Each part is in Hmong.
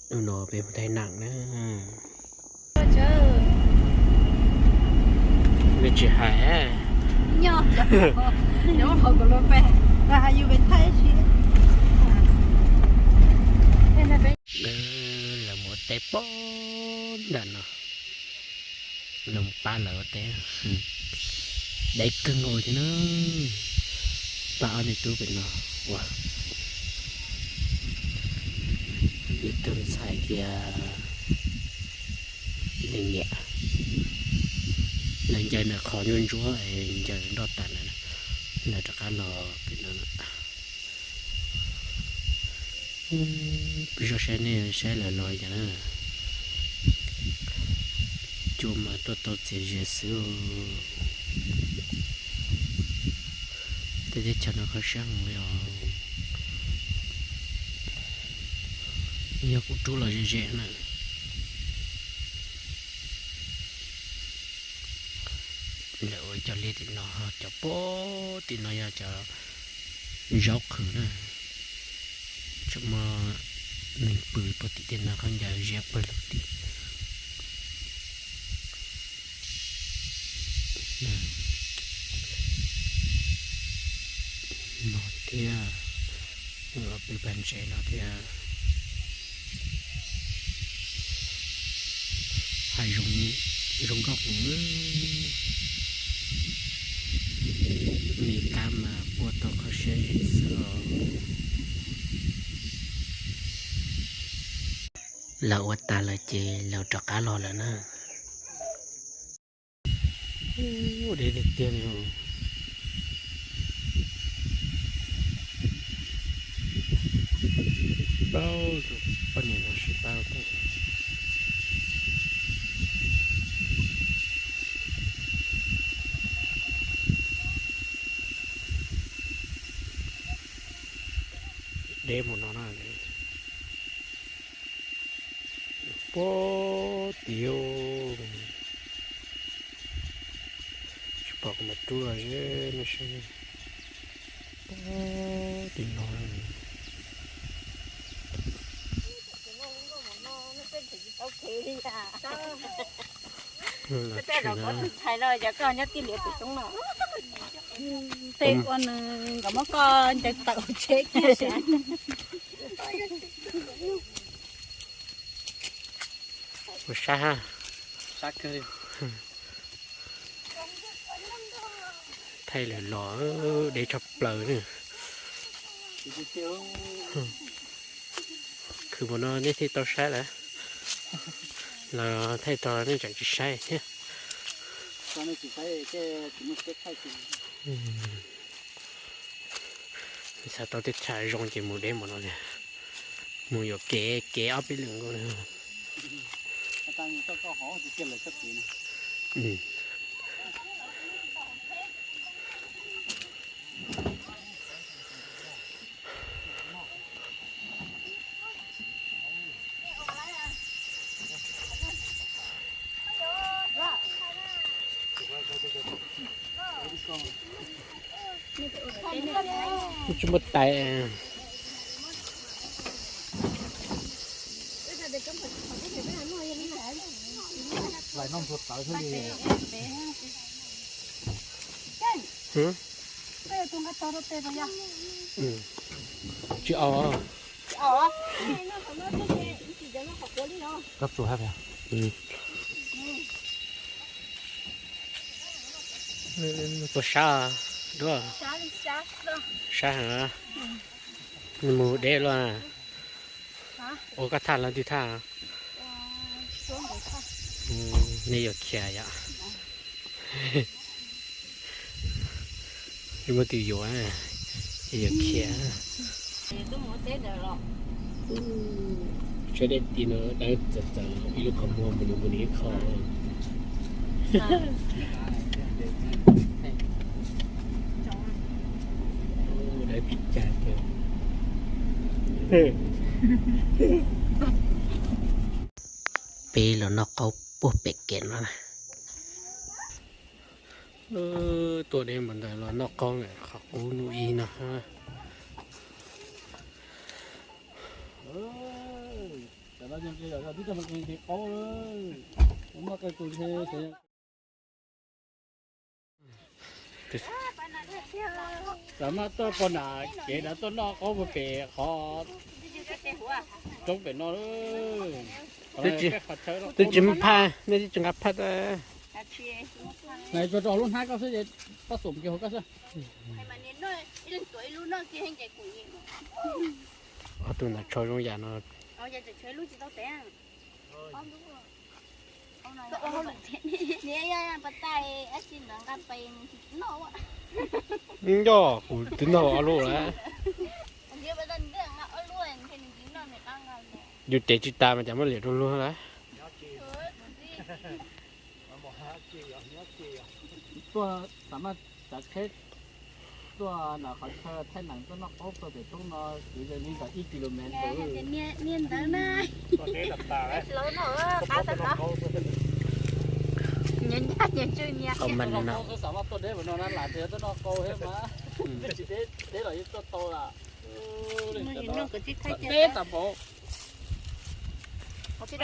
Hnub no peb mus thaij nam na. Nws tsis hais. Nyob, nyob hauv kom luag pem, peb hais yus pem thaij si. Lawv mus ua teb pem nram no, lawv mus pab lawv ua teb. Deb kawg nkaus thiab na. Pab ob niag tub pem no ua, ib tug ntxhais thiab ib leeg niam. Lawv ncaws nws qhov nyuaj ntsuab es ncaws nroj tas na, lawv rov qab los pem no. Peb zoj saib nej saib lawv los yog na. Cua mas tuaj tau txias zias xwb. Tej teb chaws no kho siab heev li os. Yog kuv rub los ze ze na. Lawv ua cov liaj tim no, cov pem tim no yog cov zaub qhwv na. Tseem muaj neeg pw pem tim tej no, khaub ncaws ziab pawg lug tim no thiab. Los pw pag ntsev no thiab. Hais zoo nkauj heev. Me kab mas quaj tau kho siab zim xwb os. Lawv ua tas lawm ces lawv rov qab los lawm na. Deb tiag tiag li. Paub tus poj niam no sib pab. Deb mus no na. Pob tiag, tsis pom kuv mam rub los ze nej saib. Pob tim no. Tej zaum koj tus ntxhais no yog koj nyob tij liam pem roob no. Tej ua nws nkawd muab koj ncaws tawm hauv tsheb kiag sav. Ua sab ha. Thaij lawm los deb tshaj plaws na. Khwv mus no nej thiaj tau saib lawm, los thaij tau nej tseem tsis saib thiab. Xav tau tej chaw zoo ces mus deb mus no li, mus yuam kev kev ob peb lwm nkaus li. Tsis muaj tais. Tsis os. Puas sab duab? Sab heev. Nws mus deb luaj. Ua koj thaj los twg thaj? Nej yuav khiav yom? Tsis muaj twg yuav, yuav khiav. Tshaib deb ti no dawb txawv txawv, ib lub qhov muag mus nws mus nws ib qho. Dawb tsis cag tiag. Peb los noj qaub puag pem kev no na. Tuaj deb npaum ntawd los noj qaub qhov qub hnub ib no. Xav mas tuaj pog nam kev na, tuaj noj qaub pem qhov roob pem no. Twb tsis phaj, nej twb tsis nqa phaj. Lub hnab koj xwb, pab xum kiag hauv koj xwb. Ob tug ntawd tsho zoo yam no. Nco kuv twb noj ob lub lawm. Yus cev tsis tas mas cas muab liam rau luag lawm. Tuaj xav mas tsav tsheb tuaj nram qhov chaw thaij nees tuaj noj qaub tuaj pem roob no kwv yees li ntawm ib kilomev. Niag ntawd na, hlauv no qab tag nrho. Nyias ncaj nyias tswj nyias. Xav mas tuaj deb no na, lam tias tuaj noj qaub thiab mas tsis deb, deb los yeej tuaj tau lawm. Deb tas npaum. Tsis,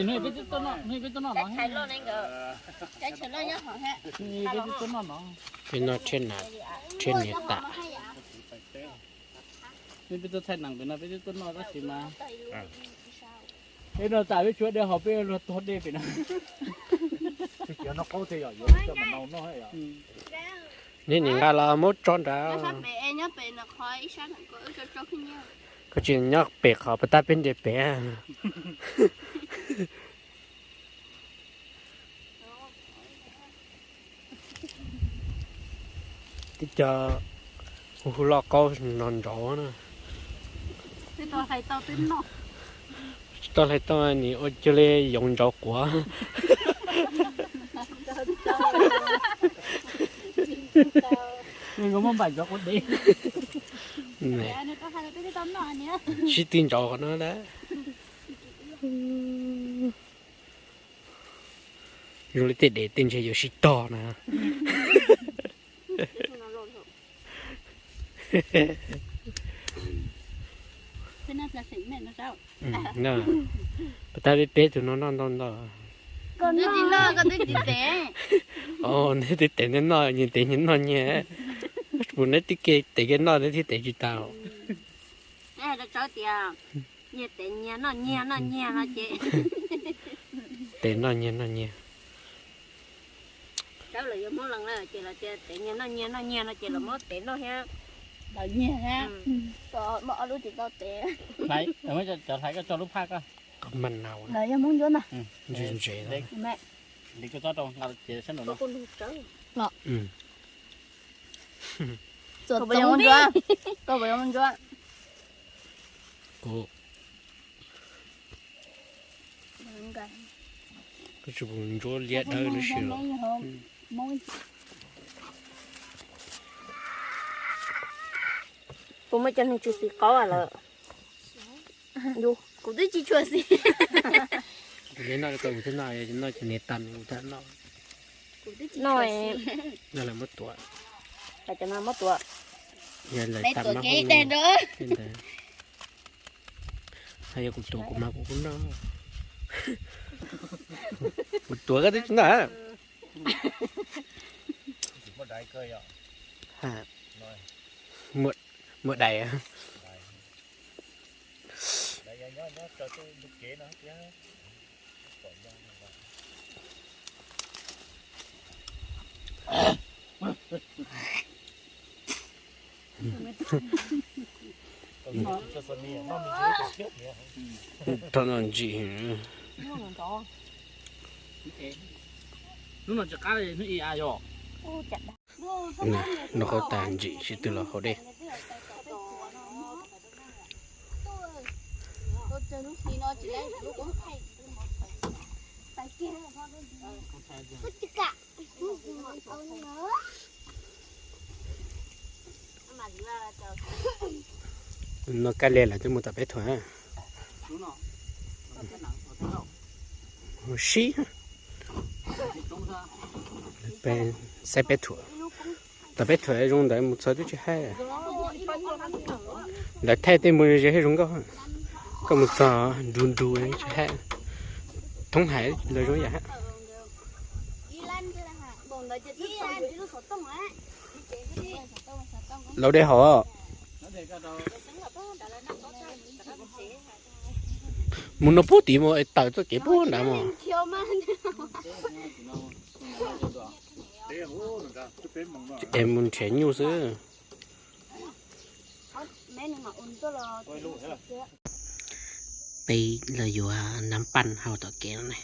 hnub peb tuaj noj, hnub peb tuaj noj no. Peb noj thiab nas, thiab niam tas. Hnub peb tuaj thaij nees pem no peb twb tuaj noj tab sis mas peb no tas peb tshuav dej haus peb luag tuag dej pem no. Neb nim nqa los muab tso nrad. Koj tsis nyob pem qhov pas tag peb nres pem. Tib co hu hu loj qaub no nrauv na. Tsis tau hlais tau nim ua cuag li yoov nrauv quav. Sib tw nrauv qhov no na. Zoo li tej dev tej ntseg yuav sib tog na. Pas tag peb peb tug no noj ntau ntau. Os, neb twb tes neb noj, nyias tes nyias noj nyias. Tsis pum neb tib ke tes ke noj neb thiaj tes tsis tas. Nyias tes nyias noj nyias noj nyias no ces tes noj nyias noj nyias. Rau lawv yuav muab lees na ces lawv tias tes nyias noj nyias noj nyias no ces lawv muab tes noj thiab. Lawv nyias thiab. Muaj ob lub tsis tau tes. Cov hlais koj tso lub phaj koj. Lawv yog Hmoob Ntsuab ntag. Ntse ntse. Li koj tsob rau nqa ces sab nraum no. Koj puas yog Hmoob Ntsuab? Koj puas yog Hmoob Ntsuab? Kuv tsis pum ntsuab liab dawb nws si los. Puas muaj cov neeg tsis xis qaub lawm? Kuv twb tsis tshua xis. Kuv noj, kuv thiaj noj, noj cov niag tas kuv thiaj noj. Noj, noj lawv muab tuav. Cov no muab tuav. Yog lawv tas mas hu ntawd. Yog kuv tuav kuv mas kuv kuj noj. Kuv tuav koj twb tsis noj. Muaj dais. Rau no ntsim. Hnub no tsis qab li hnub ib a yog. Noj qaub tas ntsim sib tw los haus dej. Noj kab li lawm twb mus tom peb thuam. Sib saib peb thuam. Thaum peb thuam zoo ntawd mus txog twb tsis haj. Lawv thaij tej mus ze ze thiab zoo nkauj. Koj mus txog nrug nrug tsis haj. Thoob hais lawv zoo yam hab. Laus dej hauv. Mus no pub tid mus tawm txoj kev pub nrad mog. Es mus nrhiav nyuj xwb. Peb los yuav nab paj hauv tom kev no ne.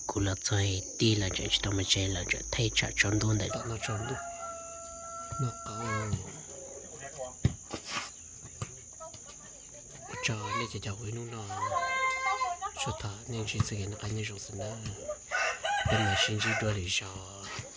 Kuv los txog tij lawv tseem tsis tau mus tsev, lawv tseem thaij tsam tsaus ntuj ntawm no tsaus ntuj. Noj qab. Ua tsaug nej cov caum kuv ib hnub no. Tsuas thov nej ntsib txoj kev noj qab nyob zoo xwb nawb. Peb mam sib ntsib dua lwm zaus.